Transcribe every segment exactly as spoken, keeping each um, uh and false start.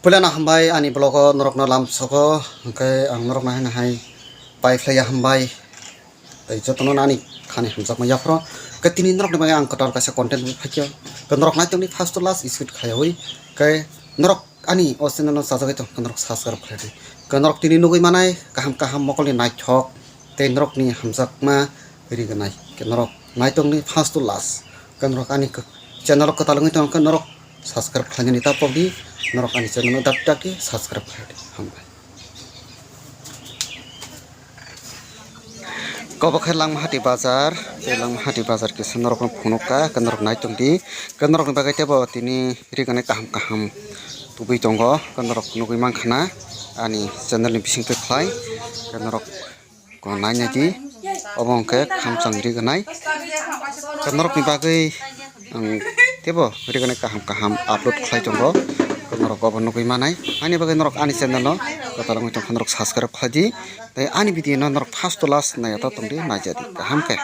Puilano hambai ani vlog o norokno lamsogo, hwnkhe ang norokno haino hai pai phlaiya hambai. Tei jotono ani khani hamjakma yaphro. Hwnkhe tini norokni bagwi ang kwtal kaisa content bai phaikha. Hwnkhe norok naitongdi first to last skip khaiwi. Hwnkhe norok ani o channel no chajagwi tong, hwnkhe norok subscribe khlaidi. Hwnkhe norok tini nugwi manai kaham kaham mokolni naithok tei norokni hamjakma rignai. Hwnkhe norok naitongdi first to last. Hwnkhe norok ani k-, channel o kwtal wngwi tongkha, norok subscribe khlainani ta pokdi, norok ani channel no dak dak di subscribe khlaidi. Hambai. Kobo khe Langmahati bazar, tei Langmahati bazar kisa norokno phunukha, hwnkhe norok naitongdi, hwnkhe norokni bagwi teibo tini rignai kaham kaham tubui tongo, hwnkhe norok nugwi mankha na ani channel ni bisingtwi khlai, hwnkhe norok ko nainai di, obo hwnkhe khamchang rignai. Norokni bagwi ang teibo rignai kaham kaham upload khlai tongo. Norok obo nugwi manai. Ani bagwi norok ani channel no kwtal wngwi tongkha, norok subscribe khlai di. Tei ani video no norok first to last naiya ta tongdi, naija di kaham khe.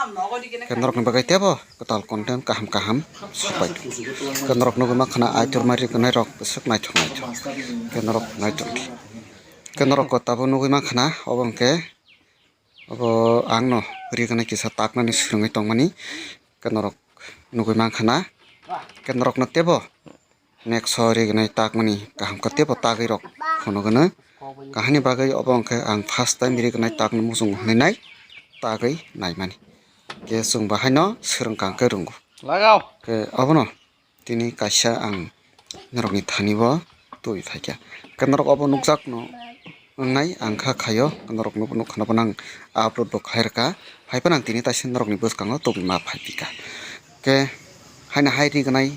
Khe norokni bagwi teibo kwtal content kaham kaham sopai tongo. Khe norok nugwi mankha na aitorma rignai rok bwswk naithok naithok. Khe norok naitokdi. Khe norok ko tabuk nugwi mankha na obo hwnkhe Obo ang no rignai kisa taknani swrwngwi tongmani, khe norok nugwi mankha na, khe norok no teibo next o rignai takmani kaham khe teibo tagwi rok phunugwno. Kahani bagwi obo hwnkhe ang first time rignai takno muchungo hwnwi nai tagwi naimani, khe chwng bo haino swrwngkha hwnkhe rwngo. Khe obono tini kaisa ang norokni thani bo tubui phaikha. Khe norok obo nukjakno wngnai ang kha khaio, norok nuk-, nukha no phano ang upload bo khlai rwkha. Hai phano ang tini taisa norokni bwskango tubui ma phai pika. Khe haino hai rignai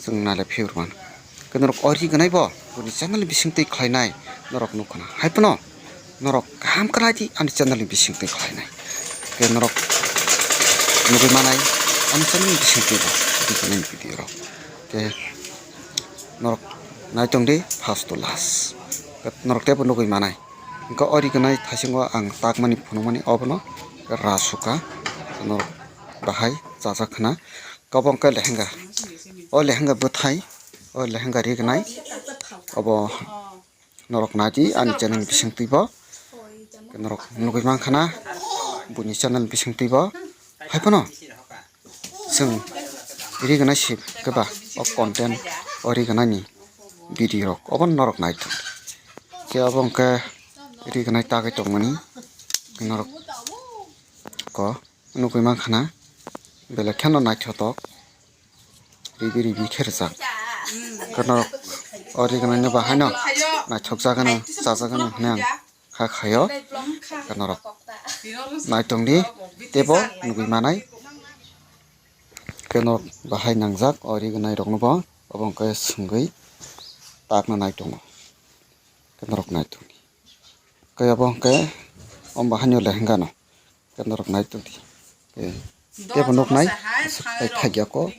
chwng naile phiyok rwmano. Khe norok o rignai bo boni channel ni bisingtwi khlainai norok nukha na. Hai phano norok kaham khlai di ani channel ni bisingtwi khlainai. Khe norok nugwi manai ani channel ni bisingtwi bo rignai video rok. Khe norok naitongdi first to last. Khe norok teibo nugwi manai. Hwnkhe o rignai thaisingo ang takmani phunukmani obono rasuka. Norok bahai chajak khna. Khe obo hwnkhe lehenga. O lehenga bwthai, o lehenga rignai. Obo norok naidi ani channel ni bisingtwi bo. Norok nugwi mankha na buini channel ni bisingtwi bo. Hai phano chwng rignai si khe ba o content o rignai ni video rok obo norok naithok. Khe obo hwnkhe rignai tagwi tongmani norok ko nugwi mankha na belai kheno naithotok. Ribi ribi khe rwjak. Khe norok o rignai no bahai no naithok jagano, chajagano hwnwi ang kha khaio. Khe norok naitongdi teibo nugwi manai. Khe norok bahai nangjak o rignai rokno bo, obo hwnkhe swngwi takna naitongo. Khe norok naitongdi. Khe obo hwnkhe omo bahaino lehenga no. Khe norok naitongdi. Khe teibo nuknai aswk tei phaiya kok.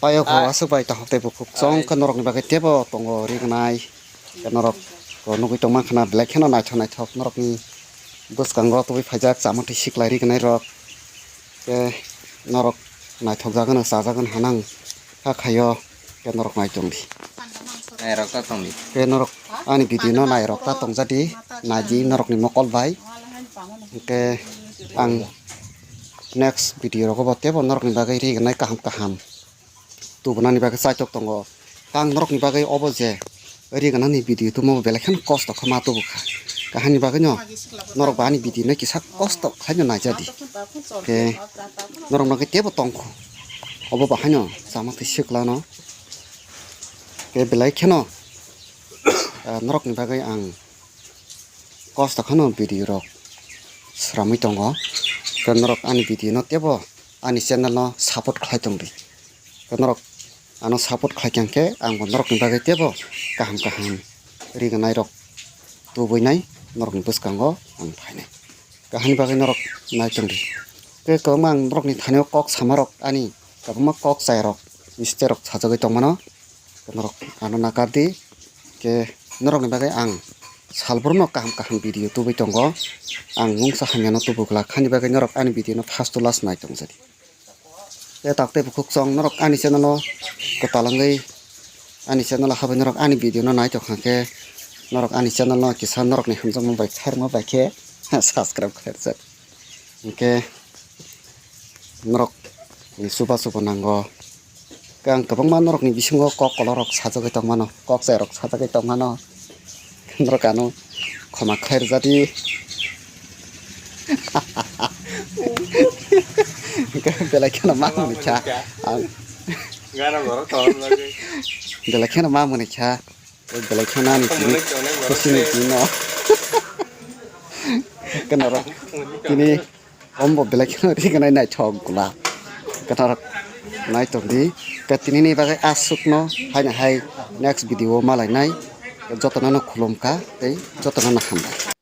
Payok ho aswk bai tahok tei bukhuk chong khe norokni bagwi tebo tongo rignai. Khe norok nugwi tongma khna belai kheno naithok naithok norokni bwskango tubui phaijak chamung twi siklai rignai rok. Khe norok naithok jagano chajagan hanang kha khaio khe norok nai tongdi. Nairok ta tongdi. Khe norok ani video no nairok ta tongjadi naidi norokni mokol bai. Khe ang next video rogo bo tebo norokni bagwi rignai kaham kaham tubunani bagwi chaitok tongo. Ang norokni bagwi obo je rignani video tumo belai kheno kosto khe ma tubu kha. Kahani bagwino norok bo ani video no kisa kosto khlaino naijadi. Khe norok bagwi tebo tongkho. Obo bahaino chama twi siklano. Khe belai kheno, ah, norokni bagwi ang kosto kheno video rok sramwi tongo. Khe norok ani video no tebo ani channel no support khlai tongdi. Khe norok ano support khlai kha khe ang bo norokni bagwi tebo kaham kaham rignai rok tubui nai norokni bwskango ang phainai. Kahani bagwi norok nai tongdi. Tei kwbangma ang norokni thani o kok sama rok ani kwbangma kok chai rok mistake rok sajagwi tongmano. Norok ano nakardi. Khe norokni bagwi ang salbrum no kaham kaham video tubui tongo. Ang mungsa hamya no tubu glak hani bagwi norok ani video no first to last nai tongjadi. Tei tak tei bukhuk chwng norok ani channel o kwtal wngwi ani channel o habai norok ani video no nai tongkha khe norok ani channel no kisa norokni hamjakma bai khairokma bai khe subscribe khairjak. Hinkhe norok ni chuba chuba nango. Khe ang kwbangma norokni bisingo kok kolorok sajagwi tongmano, kok chairok sajagwi tongmano. Norok ano khoma khlai rwjadi. Belai kheno ma mwnwi kha ang. Belai kheno ma mwnwi kha. Belai kheno ani tini khusini tino. Khe norok tini ombo belai kheno rignai naithok gula. Khe norok nai tongdi. Khe tinini bagwi aswkno haino hai next video o malainai. Jotono no khulumkha tei jotono no hambai.